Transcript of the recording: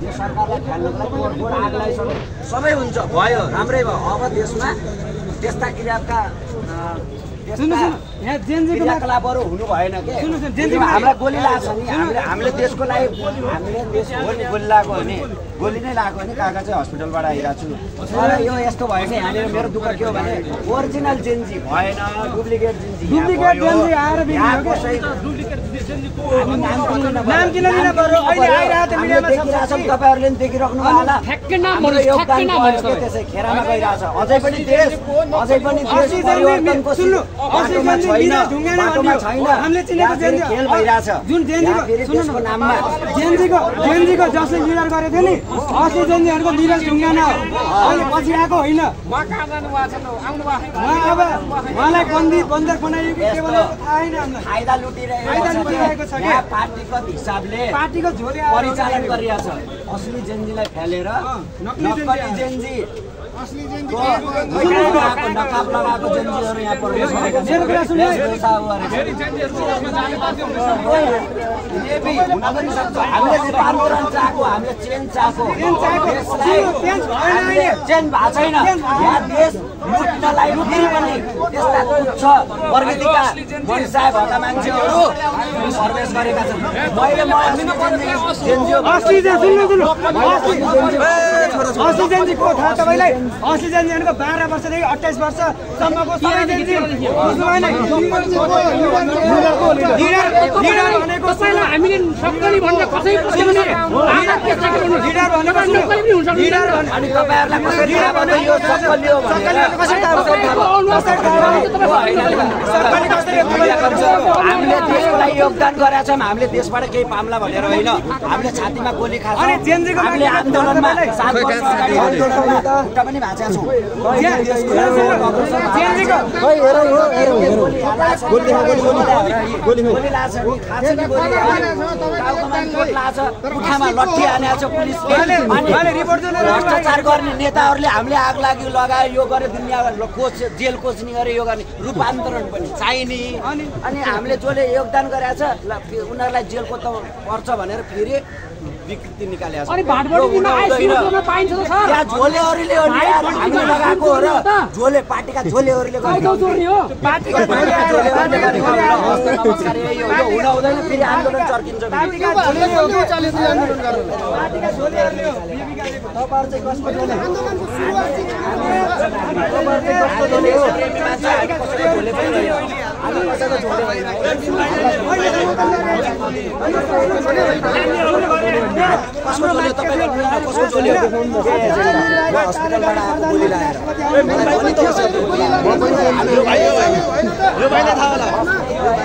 यो सरकारलाई फाल्नलाई कोड आगलाई सबै हुन्छ भयो राम्रै भयो अब देशमा त्यस्ता क्रियाका क्रियाकलापहरू हुनु भएन के हामीलाई गोली लाग्छ नि हामीले देशको लागि हामीले देश हो नि गोली लगाएको हो नि गोली नै लगाएको हो नि काका चाहिँ हस्पिटलबाट आइरहेको छु तर यो यस्तो भयो कि यहाँनिर मेरो दुःख के हो भने ओरिजिनल जेन्जी भएन डुप्लिकेट जेन्जी आएर नाम किन लिन पर्यो अहिले आइरहेको मिडियामा देखिरहेछौँ तपाईहरुले पनि देखिराख्नु होला ठ्याक्कै नाम भन्नु ठ्याक्कै नाम भन्नु त्यसै खेरामा गइरहेछ अझै पनि देश परिवर्तनको छैन हामीले चिनेको जेन्जी खेल भइरहेछ जुन जेन्जीको नाममा जेन्जीको जसले लिडर गरेको थियो नि असली जेन्जीहरुको लिडर ढुङ्गाना हो अहिले पछि आएको होइन अब उहाँलाई बन्दर बनाइएको के भने थाहा छैन हामीलाई फाइदा लुटिरहेको छ के पार्टीगत हिसाबले पार्टीको झोले परिचालन गरिरहेछ असली जेन्जीलाई फ्यालेर नक्कली जेन्जी असली जेन्जी नकाब लगाएको जेन्जीहरु यहाँ प्रवेश गरेका छन् फेरि जेन्जीहरु सुरक्षमा जाने बाध्य हुन सक्छ हामीले आन्दोलन चाहेको हामीले चेन्ज चाहेको चेन्ज भएको छैन यहाँ देश लुट्नलाई फेरि पनि त्यस्ता तुच्छ प्रगतिका मनसाय भएका मान्छेहरु प्रवेश गरेका छन् मैले असली जेन्जी को थाहा तपाईलाई असली जेन्जीहरुको 12 वर्षदेखि 28 वर्षसम्मको सबै जेन्जी बुझ्नु भएन लिडर भनेको तपाईलाई हामीले सक्कली भन्न कसै पर्दैन लिडर भनेको लिडर अनि तपाईहरुलाई कसरी थाहा भयो यो सक्कली हो भनेर कसरी थाहा हामीले देशको लागि योगदान गरेका छौं हामीले देशबाट केही पाम्ला भनेर होइन हामीले छातीमा गोली खाछौं अनि जेन्जीको हामीले आन्दोलनमा 7 वर्ष अगाडि आन्दोलनमा खुट्टा पनि भाँचेका छौं जेन्जीको खै हेर गोली लाछ नि खाछ नि गोली टाउकोमा चोट लाछ उठामा लट्ठी हानेको छ पुलिसले रिपोर्ट दिनु भ्रष्टाचार गर्ने नेताहरूले हामीले आग लागि लगायो यो गरे दुनिया कोच जेल कोच्ने गरे यो गर्ने रूपान्तरण पनि चाहिने अनि हामीले जसले योगदान गरेछ उनीहरूलाई जेलको त पर्छ भनेर फेरि विकृति निकालेछ अनि भाटबडीमा आइसक्रिम पाइन्छ त सर त्यहाँ झोलेहरुले हो नि हामीले लगाएको हो र झोले पार्टीका झोलेहरुले गरेको हो पार्टीका झोलेहरुले गरेको नमस्कार यो हुन हुँदैन फेरि आन्दोलन चर्किन्छ पार्टीका झोलेले हो के चलेछ आन्दोलन गर्न पार्टीका झोलेहरुले हो तपाईहरु चाहिँ कसको झोले आन्दोलनको सुरुवात चाहिँ तपाईहरु चाहिँ कसको झोले हो मान्छे हामी कसैको झोले पनि होइन हामी कसैको झोले होइन कसको झोले तपाईले कसको झोले हो हस्पिटलबाट आएको गोली लगाएर मलाई पनि थाहा छ यो भाइले थाहा होला